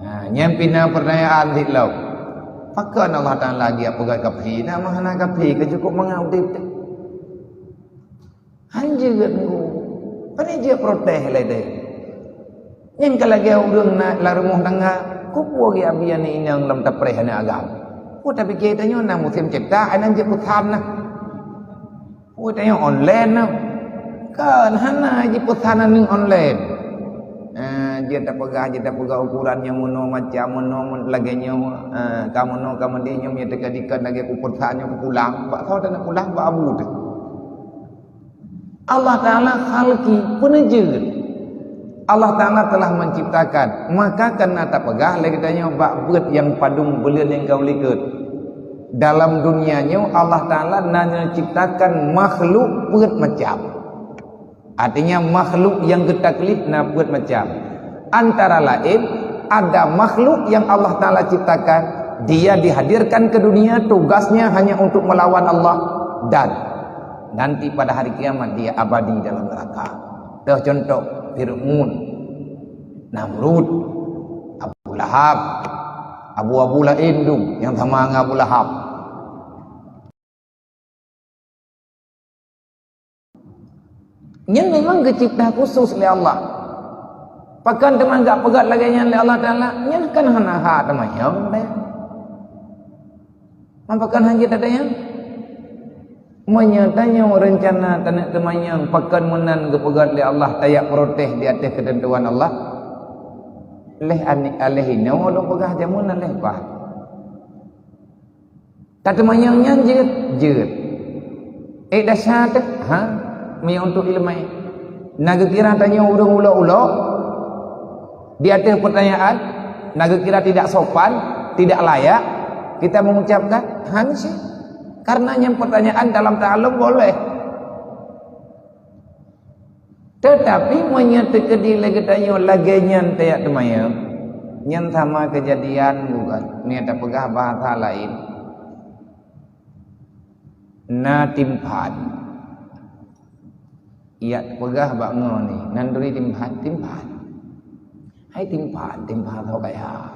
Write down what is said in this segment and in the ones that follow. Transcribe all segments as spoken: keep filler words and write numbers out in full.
Ha, nyan pih na peurtanyaan sit lom. Pakon Allah Taala geujak peugah kafé? Na meuhana kafé ka cukup mangat udeb teuh. Hanjeuet ngon. Pane jeuet protes lé deh. Nyan ka lagèe ureueng na lam rumoh tangga, keupeue geujak bi aneuk inong lom tapreh aneuk agam. Peue tapike tanyoe na musém cetak, inan jeuet peusan na. Peue tanyoe online na. Kan hana jipeusan aneuk online. Eh, jeuet tapeugah, jeuet tapeugah ukuran nyang meunoe macam meunoe lagèe nyoe. Eh, ka meunoe ka meudeh nyoe meunyoe teuka dikon lagèe kupeusan nyoe kupulang. Bak soe taneuk pulang bak abu teuh. Allah Taala khalqi, peuneujeuet. Allah Taala telah menciptakan. Maka kana tapeugah lé geutanyoe bak beuet nyang padum buleuen nyang ka u likot. Dalam dunia nyoe Allah Taala na menciptakan makhluk peuet macam. Artinya makhluk nyang geutaklif na peuet macam. Antara lain ada makhluk yang Allah Taala ciptakan, dia dihadirkan ke dunia, tugasnya hanya untuk melawan Allah dan nanti pada hari kiamat dia abadi dalam neraka. Teuh contoh Fir'aun, Namrud, Abu Lahab, abu-abu laén dum nyang sama ngon Abu Lahab. Nyan memang geucipta khusus lé Allah. Pakon teuma gak peugah lagèe nyan lé Allah Taala? Nyan kan hana hak teumanyong deh. Pakon hana jeuet tatanyong? Meunyoe tanyoe reuncana taneuk teumanyong, pakon meunan geupeugah lé Allah tajak protes di ateueh keuteuntuan Allah? Leh aneuk aleh inoe lôn peugah jameun aleh bah. Tateumanyong nyan jeuet, jeuet. Eh, dasar teuh, ha? Meunyoe untuk ileumèe. Na geukira tanyoe ureueng ulok-ulok di ateueh peutanyaan, na geukira tidak sopan, tidak layak kita mengucapkan, hana sih. Karena nyang peutanyaan dalam ta'alum boleh. Teutapi meunyoe teukeudi lé geutanyoe lagèe nyan tajak teumanyong, nyan sama keujadian bukan? Meunyoe tapeugah bahasa laén, na timphan. Yak peugah bak ngoe ni, nan turi timphan, timphan. Hai timphan, timphan soe kaya.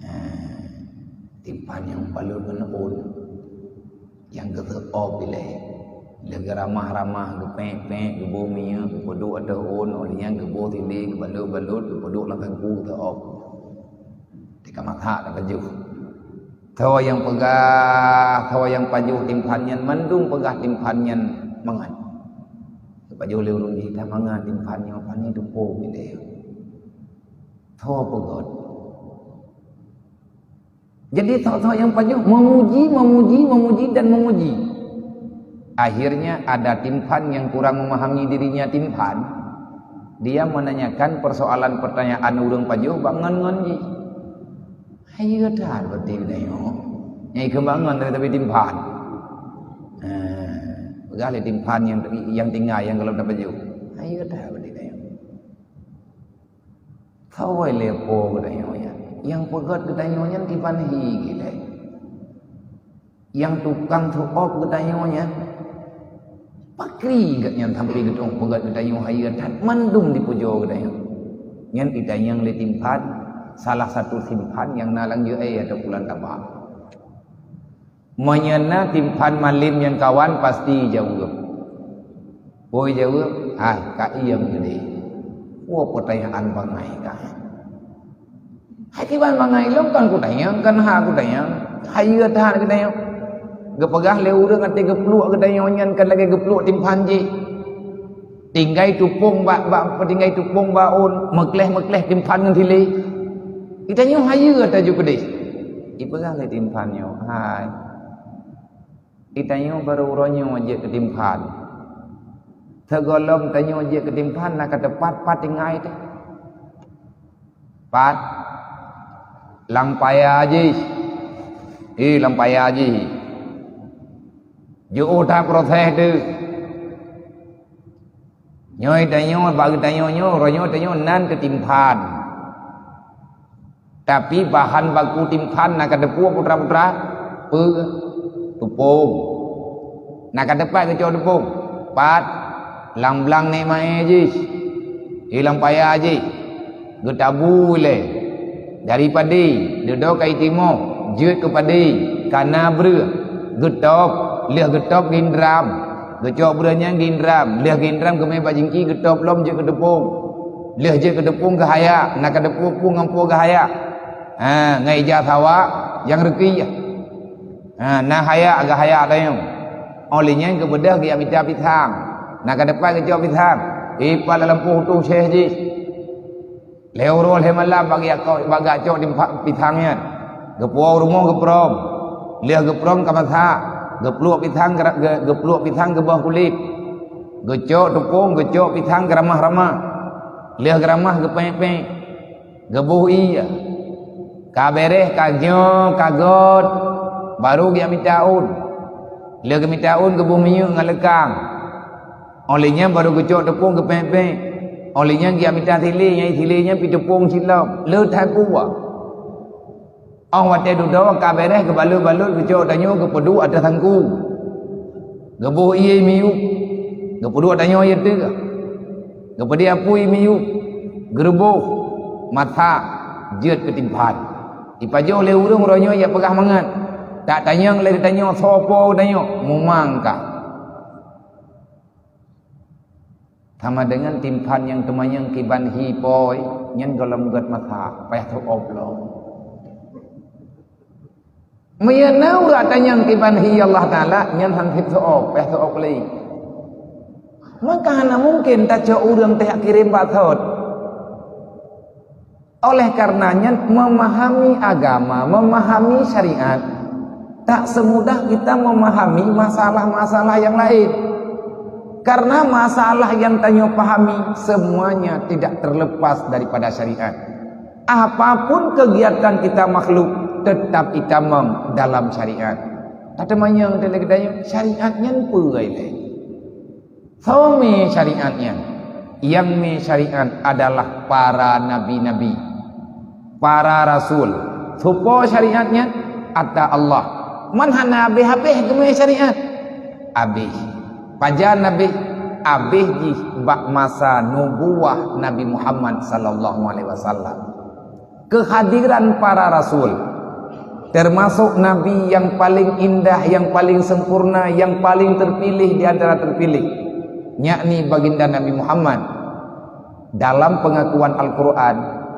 Nah, timphan nyang balot ngon ôn, nyang geuseuôt ilèe. Lheueh geuramah-ramah, geupék-pék, geuboh minyeuk, geupeuduek ateueh ôn, óh lheueh nyan geuboh sidéh, geubalot-balot, geupeuduek lam saku, geuseuôt. Teuka masak, teuka jôh. Soe nyang peugah, soe nyang pajoh timphan nyan, mandum peugah timphan nyan mangat. Geupajoh lé ureueng jih, "Dah mangat timphan nyoe, pane tupông ilèe." Soe peugöt? Jadi, soe-soe nyang pajoh memuji, memuji, memuji, dan memuji. Akhirnya, ada timphan yang kurang memahami dirinya timphan. Dia menanyakan persoalan pertanyaan ureueng pajoh bak ngon-ngon jih. Hayeue that berarti geutanyoe. Nyang ikheun bak ngon tapi timphan. Ha, peugah lé timphan nyang, nyang tinggai nyang gohlom tapajoh. Hayeue that berarti geutanyoe. Soe lé po geutanyoe nyan? Nyang peugöt geutanyoe nyan kiban hi geutanyoe. Nyang tukang seuôt geutanyoe nyan, pakri geutanyoe sampoe geutanyoe peugöt geutanyoe hayeue that mandum dipujoe geutanyoe. Nyan geutanyoe lé timphan, salah satu timphan nyang na lam jeuet atau pulan tabang. Meunyoe na timphan malem nyang kawan pasti jaweueb. Peue jaweueb? Hai, ka iem keudeh. Peue peutanyaan bangai ka. Hai kiban bangai lom kan kutanyong, kan ha kutanyong. Hayeue that geutanyoe. Geupeugah lé ureueng até geupluek geutanyoe nyan kan lagèe geupluek timphan jih. Tinggai tupông bak, bak, tinggai tupông bak ôn, meukleh-meukleh timphan ngon silé. Geutanyoe hayeue taju keudeh. Ipeugah lé timphan nyoe, hai. Geutanyoe barô uroe nyoe jeuet keu timphan. Sigohlom tanyoe jeuet keu timphan na ka teupat pat tinggai teuh. Pat lam paya jih. Eh, lam paya jih. Jiôh that proses teuh. Nyoe tanyoe, bak geutanyoe nyoe, uroe nyoe tanyoe nan keu timphan. Tapi bahan baku timphan na ka teupeue putra-putra, peue? Tupông. Na ka teupat geucok tupông. Pat, lam blang nèk maé jih. Di lam paya jih. Geutabu ilée dari padé, dudoe ka itimoh, jeuet keu padé, ka na breueh, geutôb, lheueh geutôb ginram, geucok breueh nyan ginram, lheueh ginram geumé bak jingki, geutôb lom jeuet keu teupông, lheueh jeuet keu teupông geuhayak, na ka teupông ngon po geuhayak. Ha, ngon ija sawa nyang reukieh. Ha, na hayak geuhayak tanyoe. Óh lheueh nyan geubeudôh geujak mita pisang. Na ka teupông geucok pisang, ipat lam lampôh tueng seh jih. Lhée uroe lhée malam bak geujak cok, bak geujak cok di pa-, pisang nyan. Geupuwoe u rumoh geuprong. Lheueh geuprong ka masak. Geupluek pisang geura-, geu-, geupluek pisang geuboh kulét. Geucok teupông, geucok pisang geuramah-ramah. Lheueh geuramah geupék-pék. Geuboh ié. Ka béréh, ka nyoe, ka göt, barô geujak mita ôn. Lheueh geumita ôn geuboh minyeuk ngon leukang. Óh lheueh nyan barô geucok teupông geupék-pék. Óh lheueh nyan geujak mita silée, nyang silée nyan pih teupông cit lom, le that kuah. Óh watée dudoe ka béréh geubalot-balot geucok tanyoe geupeuduek ateueh sangku. Geuboh ié miyueb, geupeuduek tanyoe ié teuh. Geupeudeh apui miyueb, geureuboh, masak, jeuet keu timphan. Ipajoh lé ureuëng uroe nyoe jak peugah mangat. Tak tanyong lé geutanyoe soe po geutanyoe, mumang ka. Sama deungon timphan nyang teumanyong kiban hi pôi, nyan gohlom gét masak, payah teuôb lom. Meunyoe na urat tanyong kiban hi Allah Taala, nyan han sép teuôb, payah teuôb lé. Maka hana mungken tacok ureuëng teuh kirém bak thot. Oleh karena nyan, memahami agama, memahami syariat, tak semudah kita memahami masalah-masalah yang lain. Karena masalah yang tanyoe pahami, semuanya tidak terlepas daripada syariat. Apapun kegiatan kita makhluk, tetap itamong dalam syariat. Tateumanyong teuh lé geutanyoe, syariat nyan peue ilée? Soe mé syariat nyan? Nyang mé syariat adalah para nabi-nabi, para rasul. Soe po syariat nyan? Ata Allah. Man hana habéh-habéh geumé syariat? Habéh. Pajan habéh? Habéh jih bak masa nubuwah Nabi Muhammad sallallahu alaihi wasallam. Keuhadiran para rasul, termasuk nabi nyang paléng indah, nyang paléng sempurna, nyang paléng terpiléh di antara terpiléh, yakni Baginda Nabi Muhammad. Dalam pengakuan Al-Quran,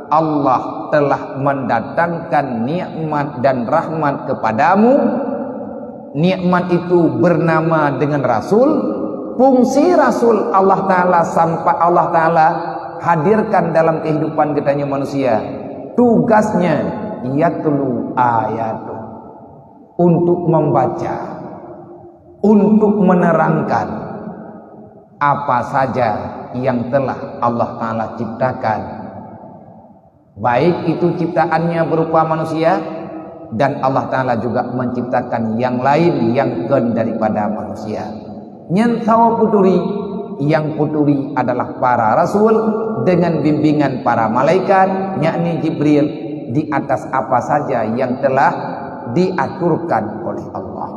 Allah telah mendatangkan nikmat dan rahmat kepadamu. Nikmat itu bernama dengan rasul. Fungsi rasul Allah Taala sampai Allah Taala hadirkan dalam kehidupan geutanyoe manusia. Tugasnya yatlu ayatuh, untuk membaca, untuk menerangkan apa saja yang telah Allah Taala ciptakan. Baik itu ciptaannya berupa manusia, dan Allah Taala juga menciptakan yang lain yang kon daripada manusia. Nyan soe peuturi? Nyang peuturi adalah para rasul dengan bimbingan para malaikat, yakni Jibril, di atas apa saja yang telah diaturkan oleh Allah.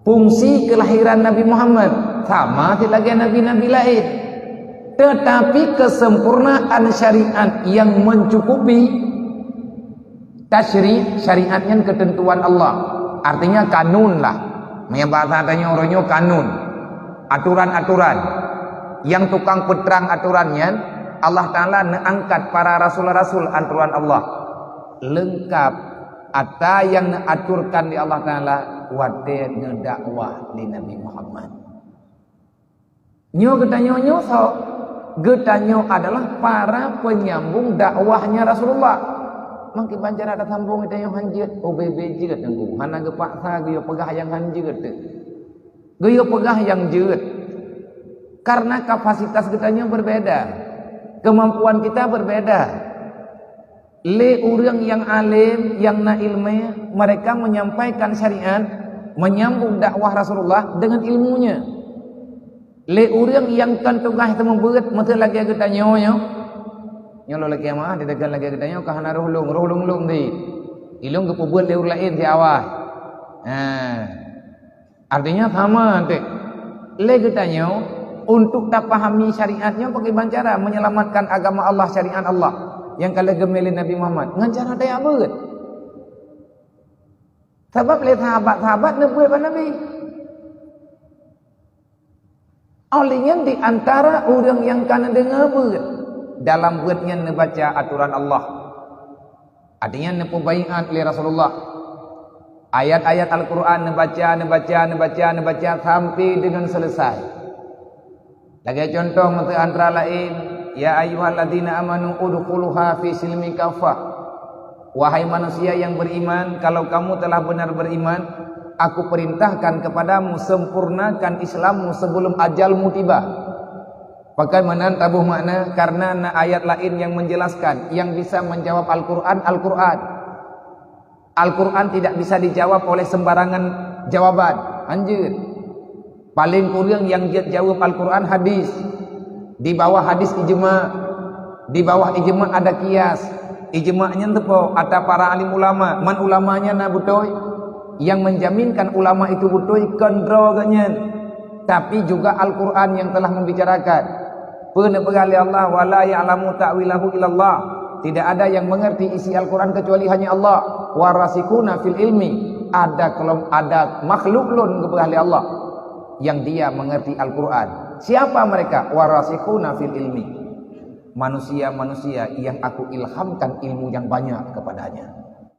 Fungsi kelahiran Nabi Muhammad sama seulagée nabi-nabi laén, tetapi kesempurnaan syariat yang mencukupi. Tasyri', syariat nyan keuteuntuan Allah, artinya kanun lah. Meunyoe bahasa tanyoe uroe nyoe kanun, aturan-aturan. Nyang tukang peutrang aturan nyan, Allah Taala neuangkat para rasul-rasul aturan Allah. Leungkap ata nyang neuaturkan lé Allah Taala watée neudakwah lé Nabi Muhammad. Nyoe geutanyoe nyoe soe? Geutanyoe adalah para penyambung dakwahnya Rasulullah. Mangkiban cara tasambong geutanyoe han jeuet, oh bebe jeuet teungku, hana geupaksa geuyue peugah nyang han jeuet teuh. Geuyue peugah nyang jeuet. Karena kapasitas geutanyoe berbeda, kemampuan kita berbeda. Lé ureuëng nyang além, nyang na iéleumé, mereka menyampaikan syariat, menyambung dakwah Rasulullah dengan ilmunya. Lé ureuëng nyang kon tugaih teumeubeuet, meuteun lagée geutanyoe nyoe. Nyoe lôn lakée meuah, didegan lagée geutanyoe ka hana roh lôn, roh lôn-lôn di. Ilôn geupeubeuet lé ureuëng laén siawai. Ha. Artinya sama teuh. Lé geutanyoe, untuk tapahami syariat nyoe pakriban cara menyelamatkan agama Allah, syariat Allah. nyang ka lheueh geumé lé Nabi Muhammad, ngon cara tajak beuet. Sabab lé sahabat-sahabat neubeuet bak Nabi. Óh lheueh nyan di antara ureuëng nyang ka neudeungoe beuet, dalam beuet nyan neubaca atoran Allah. Artinya neupeubaiat lé Rasulullah. Ayat-ayat Al-Quran neubaca, neubaca, neubaca, neubaca sampai deungon selesai. Lagée contoh meuseu antara laén, "Ya ayyuhalladzina amanu udkhuluha fi silmi kafah." Wahai manusia yang beriman, kalau kamu telah benar beriman, aku perintahkan kepadamu sempurnakan Islammu sebelum ajalmu tiba. Pakon meunan taboh makna, karena na ayat laén yang menjelaskan, yang bisa menjawab Al-Quran, Al-Quran. Al-Quran tidak bisa dijawab oleh sembarangan jawaban. Hanjeuet. Paling kureueng nyang jeuet jaweueb Al-Quran hadis. Di bawah hadis ijma. Di bawah ijma ada kias. Ijma nyan teupeue ata para alim ulama. Man ulama nyan na beutôi. Yang menjaminkan ulama itu beutôi kon droe geuh nyan. Tapi juga Al-Quran yang telah membicarakan. Peue neupeugah lé Allah, "Wa la ya'lamu ta'wilahu illallah." Tidak ada yang mengerti isi Al-Quran kecuali hanya Allah. "Warasikhuna fil ilmi." Ada kelom-, ada makhluk lôn geupeugah lé Allah yang dia mengerti Al-Quran. Siapa mereka? "Warasikhuna fil ilmi." Manusia-manusia yang aku ilhamkan ilmu yang banyak kepadanya.